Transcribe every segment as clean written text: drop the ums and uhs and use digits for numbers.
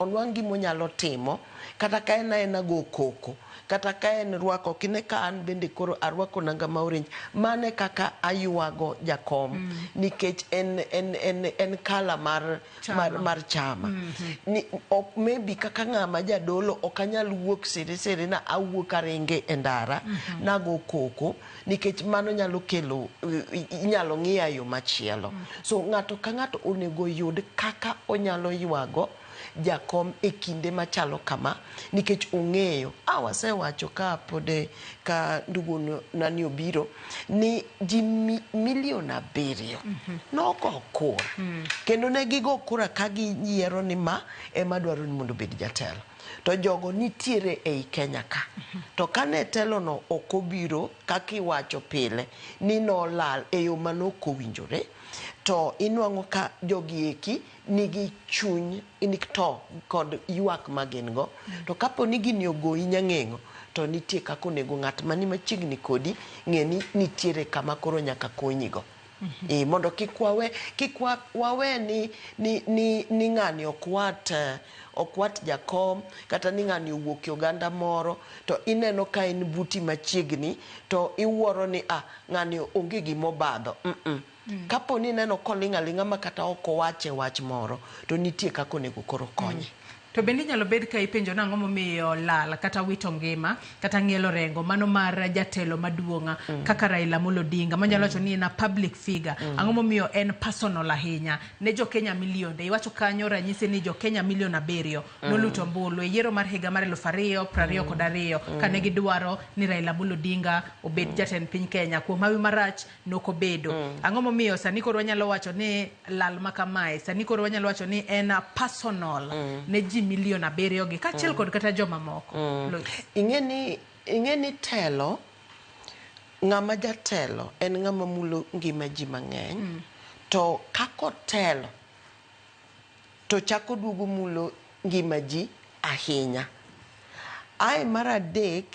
onwang' gima onyalo timo kata ka en aena go koko kata ka en rwako ok ine ka an bende koro arwako nanga ma orange mano e kaka aywago jakom nikech en en en en kala mar mar, mar chama ni ok maybe kaka ng'ama jadolo ok anyal wuok sere sere na awuok aringe e ndara nago koko nikech mano nyalo kelo inyalo ng'iya yo machielo. So ng'ato ka ng'ato onego yud kaka onyalo ywago jakom e kinde machalo kama nikech ong'eyo a wasewacho ka pod ka ndugu nani obiro ni ji milion 7 nogo kura kendo ne gigo kura ka giyiero ni ma ema dwaro ni mondo obed jatelo to jogo nitiere ei Kenya ka to kane telo no ok obiro kaka iwacho pile ni nolal e yo manok owinjore to inwang'o ka jogi eki nigi chuny to kod ywak ma gin go to kapo ni gini ogoyi nyang'eng'o to nitie kaka onego ng'at mani machiegni kodi ng'e ni nitiere kama koro nyaka konyigo. E, mondo kik wawe kik wawe ni ni ni, ni ng'ani ok wat ok wat jakom kata ni ng'ani owuok e oganda moro to ineno ka en buti machiegni to iwuoro ni ah ng'ani onge gimobadho. Kapo ni ineno koling' aling'a ma kata ok owache wach moro to nitie kaka onego koro konye. To bende inyalo bed ka ipenjo nang'o momiyo lal kata wito ngima kata ng'ielo rengo mano mar jatelo maduong' kaka Raila Amolo Odinga manyalo wacho ni en a public figure. Ang'o momiyo en personal ahinya ne jo Kenya milionde. Iwacho kanyo ranyisi ni jo Kenya milion 7 noluto ombulu e yiero mar higa mar 2022 kane gidwaro ni Raila Amolo Odinga obed jatend piny Kenya. Kuom hawi marach nokobedo. Ang'o momiyo sani koro wanyalo wacho ni lal ma kamae sani koro wanyalo wacho ni en a personal ne ji milion 7 gi kaachiel kod kata joma moko. Ing'e ni telo ng'ama jatelo en ng'ama mulo ngima ji mang'eny to kaka otelo to chako duogo mulo ngima ji ahinya. Ae mar adek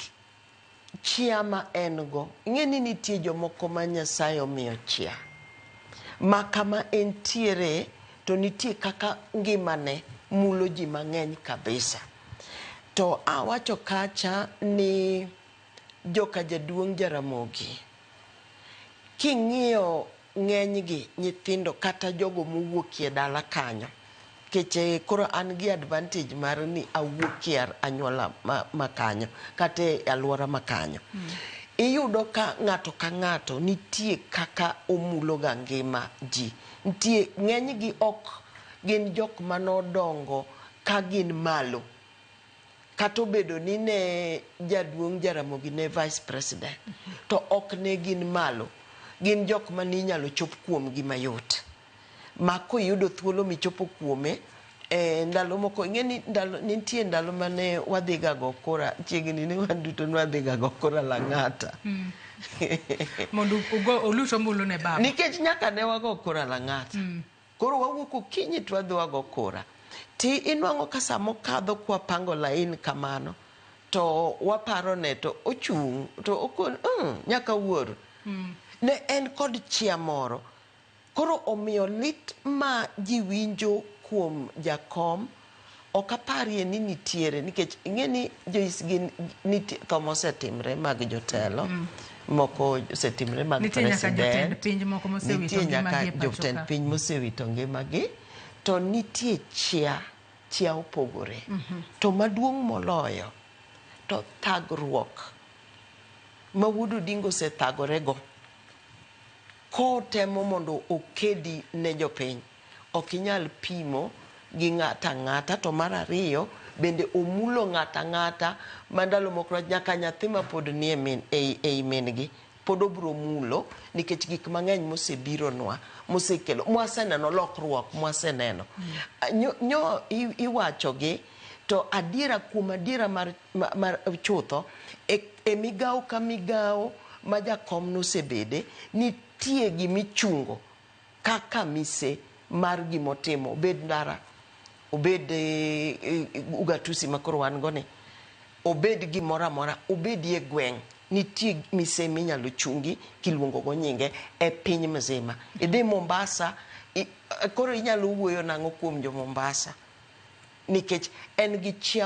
chia ma en go ing'e ni nitie jomoko ma Nyasaye omiyo chia ma kama entiere to nitie kaka ngimane mulo ji mang'eny kabisa. To awacho kacha ni joka jaduong' Jaramogi king'iyo ng'enygi nyithindo kata jogo mowuokie dala kanyo keche koro an gi advantage mar ni awuokie anyuola ma kanyo kata e aluora ma kanyo. Iyudo ka ng'ato ka ng'ato nitie kaka omulo ga ngima ji. Nitie ng'enygi ok gin jok manodongo ka gin malo. Kata obedo ni ne jaduong' Jaramogi ne vice president to ok ne gin malo. Gin jok mane inyalo chop kuomgi mayot. Ma koyudo thuolo michopo kuome ndalo moko ing'e ni ndalo nitie ndalo mane wadhi ga go kura chiegni ni wan duto ne wadhi ga go kura Lang'ata. Mondo ugo olut ombulu ne baba. Nikech nyaka ne wago kura Lang'ata. Koro wawuok okinyi to wadhi wago kura. Ti inwang'o ka samokadho kwapango lain kamano to waparo ne to ochung' to okon nyaka wuor. Ne en kod chia moro. Koro omiyo lit ma ji winjo kuom jakom ok aparie ni nitiere nikech ing'e ni Joyce gin nitie tho mosetimre mag jotelo moko osetimre mag Nitie nyaka jotend president piny moko mosewito nitie nyaka ngimagi e pacho jotend ka. piny mosewito ngimagi to nitie chia chia opogore to maduong' moloyo to thagruok ma Wuod Odinga osethagorego kotemo mondo okedi ne jopiny ok inyal pimo gi ng'ata ang'ata to mar ariyo bende omulo ng'ata ang'ata ma ndalo moko nyaka nyathi ma pod nie min ei min gi pod obro mulo nikech gik mang'eny mosebironwa mosekelo mwaseneno lokruok mwaseneno. Nyo iwacho gi to adiera kuom adiera mar chutho e migawo ka migawo ma jakom nosebede nitie gimichungo kaka mise mar gimotimo obed ndara obed ugatusi ma koro wan go ni obed gimoro amora obedie gweng' nitie mise minyalo chungi kiluongo go nyinge e piny mzima. Idhi Mombasa koro inyalo wuoyo nang'o kuom jo Mombasa? Nikech en gi chia.